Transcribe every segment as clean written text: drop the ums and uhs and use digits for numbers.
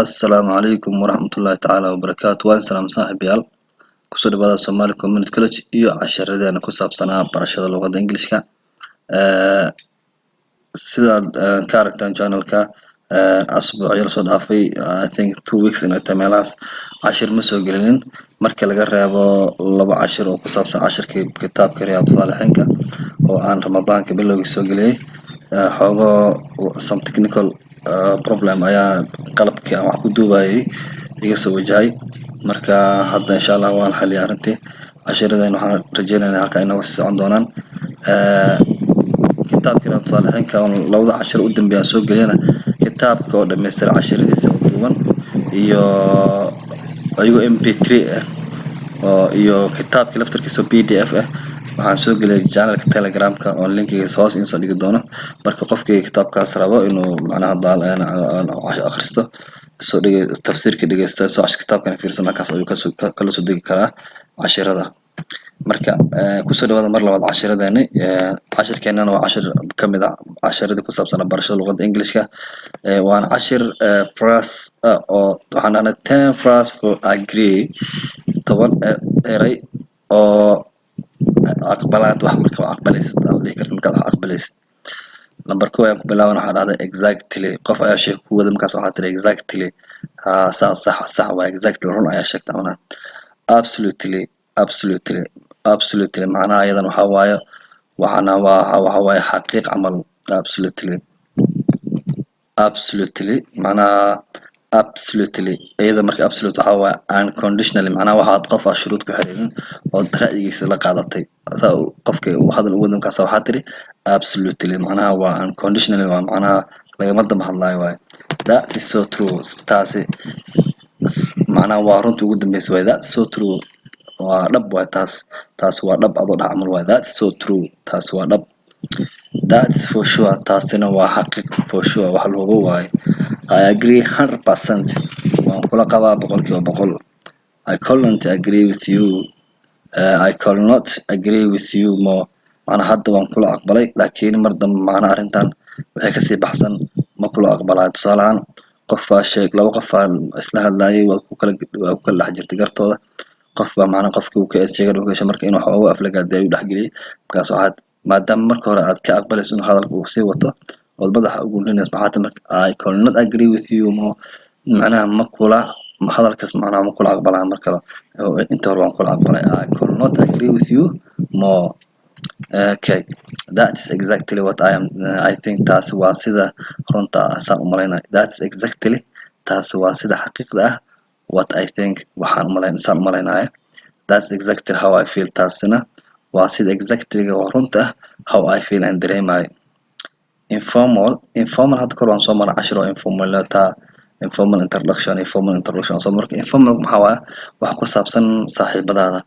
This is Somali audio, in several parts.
Assalaamu calaykum waraxmatullaahi tacaala wabarakaatu. Waan salaam, saaxiibayaal. Kusoo dhawaada Somali Community College iyo casharadeena ku saabsanaa barashada luqadda Englishka. Sidaad ka aragtaan channelka, asbuucyo lasoo dhaafay, I think 2 weeks inay tahay meelahaas, cashir ma soo gelinin, marka laga reebo laba cashir oo ku saabsan cashirkii kitaabka Riyaadu Saalixiinka oo aan Ramadaanka bilowgii soo geliyey. Xoogo some technical problem ayaa qalabkii aan wax ku duubayay iga soo wajahay. Marka hadda, insha Allah, waan xaliyay arrintii. Cashiradeen waxaan rajeynaynaa halkaa inooga sii socon doonaan. Kitaabka Riyaadu Saalixiinka oo labada cashir u dambeeya aan soo geliyana, kitaabka oo dhammaystiran cashiradiisa oo duuban iyo ayagoo MP3 ah oo iyo kitaabka laftarkiisa oo PDF ah, waxaan soo geliyay channelka Telegramka oo linkigiisa hoos idiin soo dhigi doono. Marka qofkii kitaabkaas rabo inuu macnaha daal akhristo, soo dhige tafsiirka dhegeysta, soo kitaabkana fiirsan, halkaas ayuu kasoo kala soo degi karaa cashirada. Marka kusoo dhawaada mar labaad cashiradeeni. Cashirkeenana waa cashir kamid ah cashiradii ku saabsanaa barashada luqadda Englishka, waana cashir phrase oo waxaan dhahnay 10 phrase for agree, 10 eray oo aqbalaad, wax marka wax aqbalaysid aad dhihi karto markaad wax aqbalaysid. Number kow ayaan ku bilaaban. Waxaa dhahday "exactly". Qof ayaa sheeko ku wada, markaas waxaa tiri "exactly", ha, saas sax sax waa, "exactly", run ayaa sheegta macnaha. Absolutely, absolutely, absolutely macnaha iyadan waxaa waaye, waxaana waa waxa waaye xaqiiq camal. Absolutely, absolutely macnaha, absolutely iyada marka absolute waxaa waaye unconditionally, macnaha waxaad qof aa shuruud ku xiriirin ood ra'yigiisa la qaadatay. Saa qofka uu hadal u wada, markaas waxaa tiri "absolutely", macnaha waa unconditionally, waa macnaha lagama daba hadlaayo waaye. That is so true, taasi macnaha waa runtii ugu dambeysa waay. That's so true, waa dhab waay taas. Taas waa dhab adoo dhac camal waay. That's so true, taas waa dhab. That's for sure, taasina waa xaqiiq, for sure wax la hubo waaye. I agree 100%, waan kula qabaa 100%. I couldn't agree with you, I could not agree with you more, macnaa hadda waan kula aqbalay, laakiin mar dambe macnaa arrintan waxay kasii baxsan ma kula aqbalayo. Tusaale ahaan, qof baa sheeg, laba qof baa isla hadlayay, waa ku kala dhex jirtay gartooda. Qof baa macnaa qofkii uu ka eed sheegay uu ka marka inuu xoogo aflagaadeeyo u dhexgeliyay. Markaas waxaad, maadaama marka hore aad ka aqbalayso inuu hadalka uu sii wato ood madaxa ugu gulinayso, maxaa tahay marka? "I could not agree with you more", macnaha ma kula hadalkaas, macnaha ma kula aqbalaa mar kale, inta hore waan kula aqbalay. I could not agree with you more. Okay, that is exactly what I am, I think, taasi waa sida runta ah saan u malaynaya. That's exactly, taasi waa sida xaqiiqda ah, what I think, waxaan u malayn, saan u malaynaya. That's exactly how I feel, taasina waa sida exactly waa runta ah, how I feel, aan dareemayo. Informal, informal hadda kor waan soo maray cashir oo informal taa, informal introduction, informal introduction soo. Marka informal maxaa waaye? Wax ku saabsan saaxiibadaada.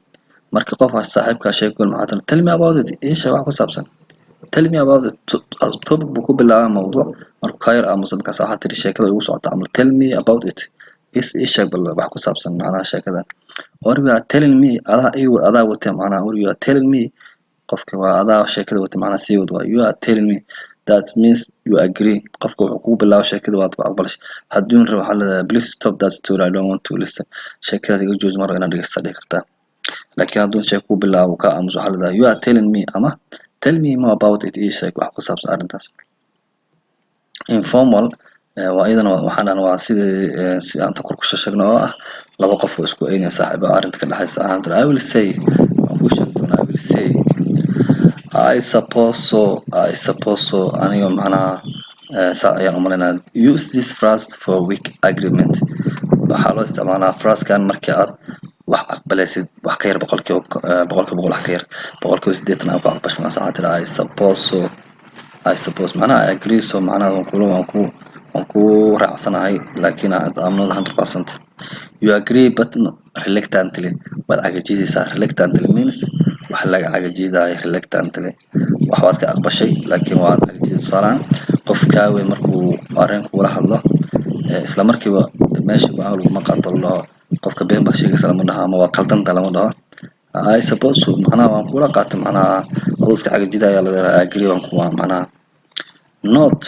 Marka qof saaxiibkaa sheeko, maxaa tiri? "Tell me about it", ii sheeg wax ku saabsan. "Tell me about it", topic buu ku bilaabaa, mawduuc. Markuu kaa yar aamusa, markaas waxaa tiri sheekada igu socota camal, "Tell me about it", is ii sheeg bal wax ku saabsan macnaha sheekada. Or "you are telling me", adaa ii adaa watay macnaha. Or "you are telling me", qofka waa adaa sheekada watay, macnaha sii wad waa. "You are telling me", that means you agree. Qofka wuxuu kugu bilaabo sheekada waad ku aqbalashay. Hadduu rabo, waxaa leedahay, "Please stop that story, I don't want to listen." Sheekadaas iga jooji, mar inaad dhegeysta dhihi kartaa. Laakiin hadduu sheeko kugu bilaabo, ka aamuso, waxaa leedahay "You are telling me" ama "Tell me more about it", ii sheeg wax ku saabsan arrintaas. Informal waa iyadana waxaan dhahnaa waa sidii si aan ta kor kusoo sheegno oo ah laba qof oo isku eynaya, saaxiibo, arrinta ka dhexaysa. Waxaan tiri "I will say", waan kuu sheegi doonaa. I will say. I suppose so, I suppose so, aniga macnaha saa ayaan umalaynaya. Use this phrase for weak agreement, waxaa loo isticmaalaa phrase-kan markii aad wax aqbalaysid wax ka yar boqolkiiba, 100% wax ka yar, 80% aad ku aqbasho. Markaas waxaa tiri "I suppose so". I suppose macnaha I agree so, macnaha waan ku raacsanahay, laakiin I'm not 100%. You agree but reluctantly, waad cagajiidaysaa. Reluctantly means wax laga cagajiidaayo. Reluctantly, waxbaad ka aqbashay laakiin waad cagajiidaysaa. Tusaalahaan, qof kaa weyn markuu arrin kugula hadlo, isla markiiba meesha go-aan laguma qaato, la dhaho qofka been baa sheegaysa lama dhaho, ama waa qaldanta lama dhaho. I suppose so macnaha waan kula qaatay, macnaha adoo iska cagajidaya la I agree, waan ku macnaha not.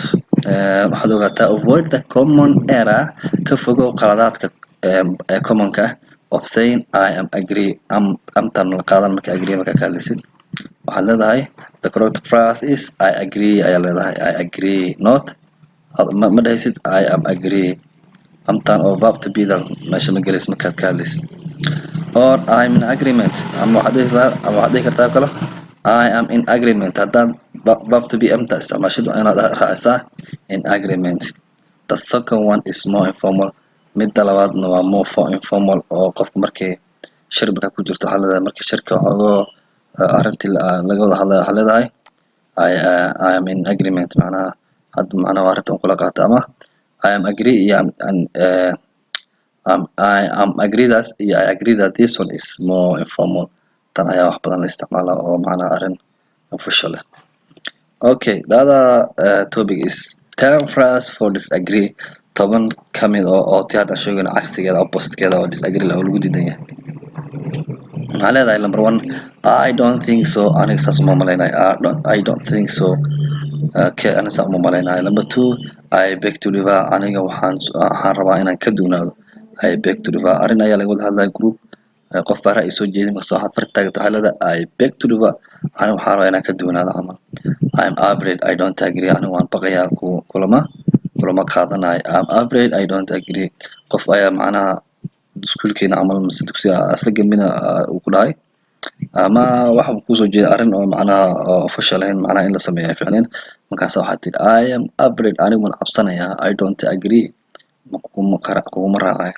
Waxaad ogaataa, avoid the common error, ka fogow qaladaadka ee commonka ah, of saying "I am agree". Am amtan la qaadan marka agree marka ka hadlaysid. Waxaad leedahay, the correct phrase is "I agree" ayaa leedahay. "I agree", not ma dhahaysid "I am agree". Amtan oo verb to be dan meesha ma gelaysid markaad ka hadlaysid. Or "I'm in agreement", ama waxaad dhihi kartaa kale "I am in agreement". Haddaad verb to be amta isticmaashid, waa inaad raacisaa "in agreement". The second one is more informal. Midda labaadna waa more for informal, oo qofka markii shir markaa ku jirto waxaa leedahay, markii shirka waxoogoo arrintii laga wada hadlayo, waxaa leedahay "I am in agreement". Macnaha hadda macnaha waa arrintan kula qaata, ama "I am agree" iyo "I am agree". That iyo "I agree that". This one is more informal. Tan ayaa wax badan la isticmaalaa oo macnaha arrin official ah. Okay, the other topic is 10 phrase for disagree, 10 ka mid oo tii hadda sheegayno cagsigeeda, oppositekeeda, oo disagree oo lagu diidan yahay. Maxaa leedahay? Number one, "I don't think so." Aniga saas uma malaynayo. I don't think so. Okay, aniga saa uma malaynayo. Number two, "I beg to differ." Aniga waxaan rabaa inaan ka duwanaado. "I beg to differ." Arrin ayaa laga wada hadlaya group, qof baa ra'yi soo jeedin marka waxaad far taagto, waxaa leedahay "I beg to differ." Aniga waxaan rabaa inaan ka duwanaado camal. "I'm afraid I don't agree." Aniga waan baqayaa, kulama qaadanayo. "I'm afraid I don't agree." Qof ayaa macnaha iskuulkeena camal mise dugsiga isla gambina uu ku dhahay, ama waxa uu kusoo jeeda arrin oo macnaha oo official ahayn, macnaha in la sameeyo ay fiicnayn. Markaas waxaad tidhi "I am afraid", anigu waan cabsanayaa, "I don't agree", kuguma raacayo.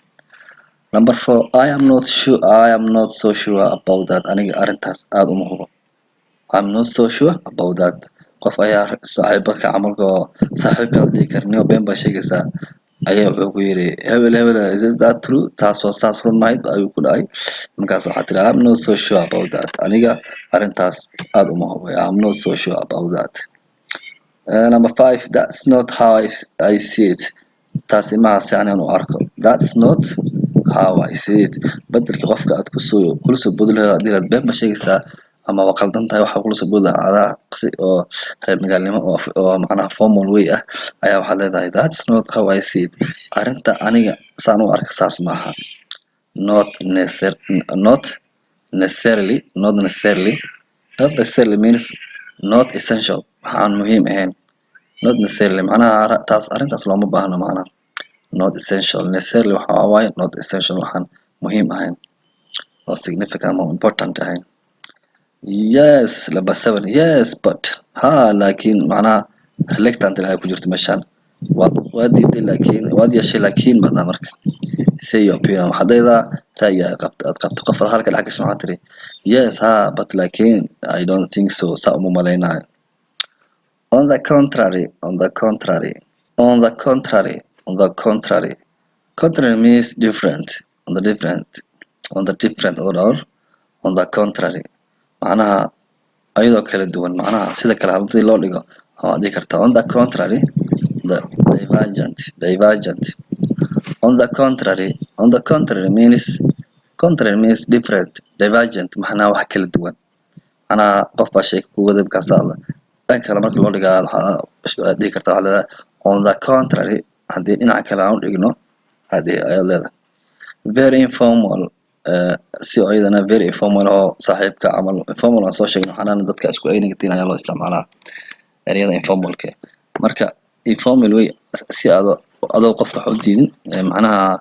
Number four, "I am not sure." "I am not so sure about that." Aniga arrintaas aad uma hubo. "I'm not so sure about that." Qof ayaa saaxiibadka camalka oo saaxiibkaad dhihi karnio been baa sheegaysaa ayaa wuxuu ku yidhi, "Hebel, hebel, is that true?" Taasoo saas run mahayd ayuu ku dhahay. Markaas waxaa tiri "I'm not so sure about that." Aniga arrintaas aad uma hubo. "I'm not so sure about that." Number five, "That's not how I see it." Taasi maaha si anigan u arko. "That's not how I see it." Bedelka qofka aad kusoo kula soo boodi lahayd, aad dhihi "Been ma sheegaysaa" ama "Waa qaldan tahay" waxa kula soo boodi lahaa, adaa si oo reer magaalnimo oo macnaha formal way ah ayaa waxaad leedahay "That's not how I see it." Arrinta aniga saan u arka saas maaha. Not necessarily. Not necessarily. "Not necessarily" means not essential, waxaan muhiim ahayn. Not necessarily macnaha taas arrintaas looma baahno, macnaha not essential. Necessarily waxa waaye not essential, waxaan muhiim ahayn oo significant ama important ahayn. Yes. Number seven, "Yes, but", ha laakiin, macnaha reluctant ay ku jirto meeshaan. Waad diiday laakiin waad yeeshay laakiin badnaa. Marka say your opinion, waxaad leedahay ra'yiga aad qabto, aad qabto. Qof aad halka dhex gasho, waxaad tiri "Yes, ha, but laakiin I don't think so." Saa uma malaynayo. On the contrary. On the contrary. On the contrary. On the contrary. Contrary means different. On the different. On the different or on the contrary, macnaha ayadoo kala duwan, macnaha sida kale hadii loo dhigo waxaad dhihi kartaa on the contrary, the divergent, divergent. On the contrary. On the contrary means, contrary means different, divergent macnaha wax kala duwan. Macnaha qof baa sheeka ku wada, markaasaa dhan kale marka loo dhigaa waxaad dhihi kartaa, waxaa leedahay "on the contrary", haddii dhinaca kale aan u dhigno ayaad leedahay. Very informal, si oo iyadana very informal oo saaxiibka camal. Informal aan soo sheegnay, waxaana dadka isku aynigatiin ayaa loo isticmaalaa ereyada informalka. Marka informal way si adoo qofka wax u diidin, macnaha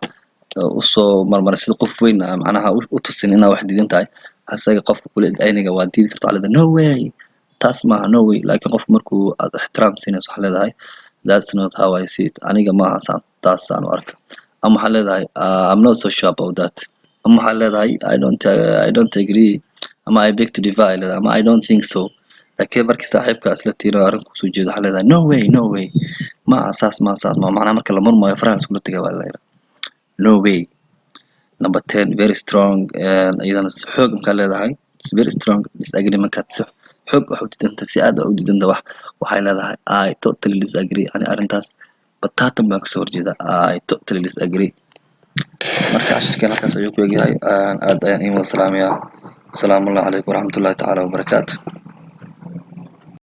usoo marmaray sida qof weyn, macnaha u tusin inaad wax diidan tahay asaga qofka kula ayniga, waa diidi karta. Waxaa leedahay "No way", taas maaha, no way. Laakiin qofka markuu aad ixtiraam siinayso, waxaa leedahay "That's not how I see it." Aniga maaha saan taas aan u arka. Ama waxaa leedahay "I'm not so sure about that." Ama waxaa leedahay I don't agree." Ama "I beg to differ" ay leedahay, ama "I don't think so". Laakiin markii saaxiibka isla tiiro arrin kusoo jeedo, waxaa leedahay "No way, no way, maaha saas, maaha saas ma." Macnaha marka la murmayo faraha iskula taga waa la yidhaha "no way". Number 10, very strong, iyadana si xoog markaa leedahay. It's very strong disagree, markaad si xoog wax u diidanta, si aad u diidanta wax, waxay leedahay "I totally disagree." Ani arrintaas bataatan baan kasoo horjeeda. "I totally disagree." Marka cashirkeen halkaas ayuu ku egyahay. Aad ayaan iin wada salaamayaa. Asalaamu calaykum waraxmatullahi tacaala wabarakaatu.